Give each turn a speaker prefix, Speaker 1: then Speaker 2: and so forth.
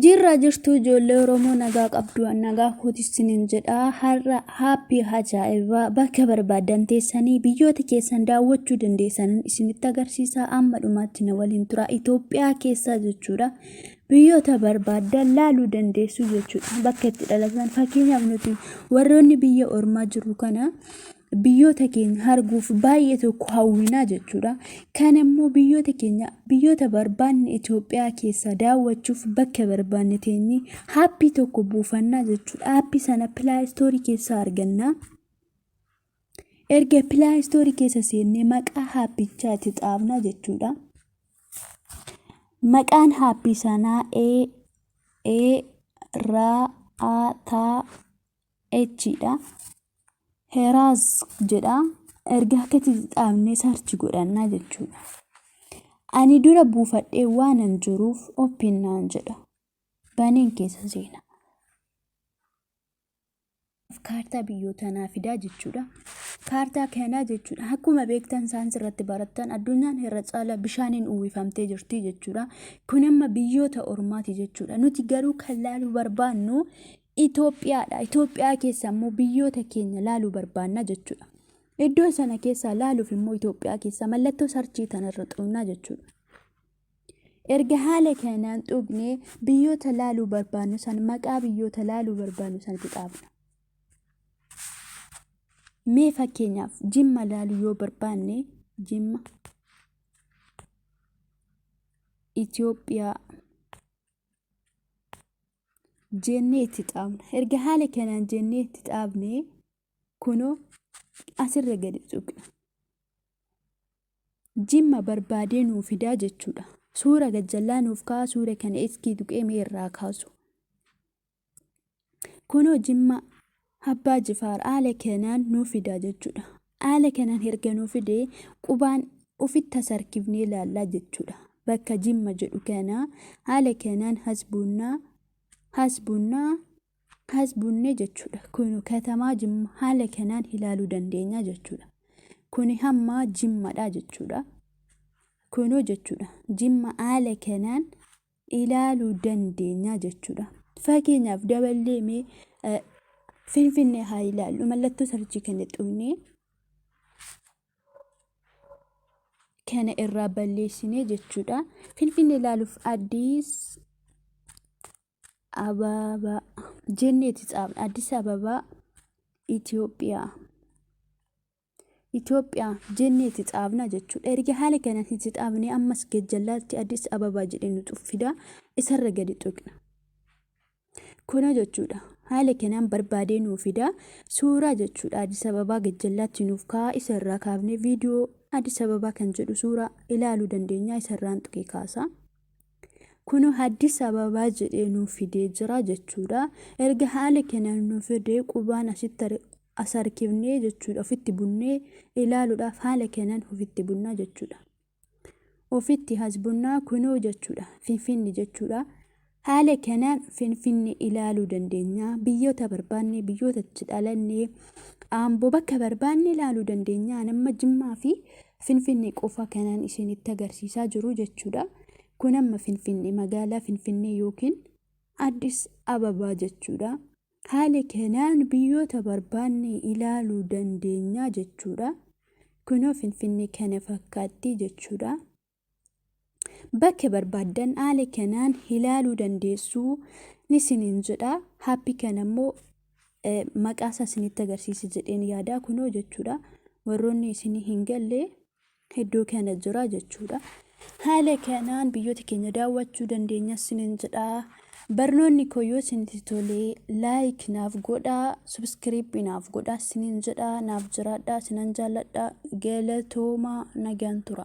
Speaker 1: Jirra jirtuu ijoollee Oromoo nagaa qabdu an nagaa kooti isiniin jedha har'a haappii ajaa'ibaa bakka barbaaddan teessanii biyyoota keessan daawwachuu dandeessan isinitti agarsiisa amma dhumaatti na waliin tura Itoophiyaa keessaa jechuudha biyyoota barbaaddan laaluu dandeessu jechuudha bakka itti dhalatan fakkeenyaaf nuti warroonni biyya ormaa jirru kana biyyoota keenya arguuf baay'ee tokko hawwinaa jechuudha. Kan immoo biyyoota keenya biyyoota barbaanne Itoophiyaa keessa daawwachuuf bakka barbaanne teenyee haappii tokko buufannaa jechuudha. Haappii sana pilaayistoorii keessaa arganna. Erga pilaayistoorii keessa seennee maqaa haappichaa itti xaafna jechuudha. Maqaan haappii sanaa E E R A T H dha. Heraaz jedha. Erga akkatti xaafnee sarchi godhannaa jechuudha. Ani dura buufadhee waanan jiruuf open naan jedha. Baneen keessa seena. Kaartaa biyyoota naa fidaa jechuudha. Kaartaa kanaa jechuudha. Akkuma beektan saayinsii irratti barattan addunyaan irra caala bishaaniin uwwifamtee jirti jechuudha. Kun amma biyyoota ormaati jechuudha. Nuti garuu kan laaluu barbaannu Itoophiyaadha. Itoophiyaa keessa immoo biyyoota keenya laaluu barbaanna jechuudha. Iddoo sana keessaa laaluuf immoo Itoophiyaa keessa mallattoo sarchii tanarra xuqnaa jechuudha. Erga haala kanaan xuqnee biyyoota laaluu barbaannu san maqaa biyyoota laaluu barbaannu sanatti xaafna. Mee fakkeenyaaf Jimma laaluu yoo barbaanne Jimma Itoophiyaa jennee itti xaafna. Erga haala kanaan jennee itti xaafne kunoo asirra gadi tuqna. Jimma barbaadee nuu fidaa jechuudha. Suura gajjallaa nuuf ka'a suura kana iskii tuqee mee irraa kaasu. Kunoo Jimma Abbaa Jifaar haala kanaan nuu fidaa jechuudha. Haala kanaan erga nuu fidee qubaan ofitti as harkifnee ilaallaa jechuudha. Bakka Jimma jedhu kana haala kanaan hasbuunnaa hasbuunnaa hasbuunnee jechuudha. Kun katamaa Jimma haala kanaan ilaaluu dandeenya jechuudha. Kuni hamma Jimmadha jechuudha. Kunoo jechuudha. Jimma haala kanaan ilaaluu dandeenya jechuudha. Fakkeenyaaf daballee mee Finfinnee haa ilaallu. Mallattoo sarchii kana tuqnee kana irraa balleessinee jechuudha. Finfinnee ilaaluuf Addis Ababa jenneeti tsaafna. Addis Ababaa Itoophiyaa. Itoophiyaa jennee itti xaafna jechuudha. Erga haala kanaan itti xaafnee ammas gajjallaatti Addis Ababaa jedhee nu fida. Isarra gadi tuqna. Kuna jechuudha. Haala kanaan barbaadee nuu fida. Suuraa jechuudha. Addis Ababaa gajjallaatti nuuf kaa'a. Isa irraa kaafnee viidiyoo Addis Ababaa kan jedhu suuraa ilaaluu dandeenya. Isa irraan tuqee kaasa. Kunoo Addis Ababaa jedhee nuuf fidee jira jechuudha. Erga haala kanaan nuuf fidee qubaan asitti as harkifnee jechuudha ofitti bunnee ilaaluudhaaf haala kanaan ofitti bunnaa jechuudha. Ofitti as bunnaa kunoo jechuudha Finfinne jechuudha. Haala kanaan Finfinne ilaaluu dandeenya. Biyyoota barbaanne biyyoota itti dhalanne Amboo bakka barbaanne ilaaluu dandeenya. Amma Jimmaa fi Finfinnee qofa kanaan isinitti agarsiisaa jiru jechuudha. Kun amma Finfinnee magaalaa Finfinnee yookiin Addis Ababaa jechuudha. Haala kanaan biyyoota barbaanne ilaaluu dandeenya jechuudha. Kunoo Finfinnee kana fakkaatti jechuudha. Bakka barbaaddan haala kanaan ilaaluu dandeessu ni isiniin jedha. Haappii kana immoo maqaa isaa isinitti agarsiisa jedheen yaada kunoo jechuudha. Warroonni isinii hin galle iddoo kana jira jechuudha. Haala kanaan biyyoota keenya daawwachuu dandeenya isiniin jedha. Barnoonni koo yoo isinitti tole laayik naaf godhaa, subskiriibii naaf godhaa isiniin jedha. Naaf jiraadhaa, isinan jaalladha. Galatoomaa nagaan tura.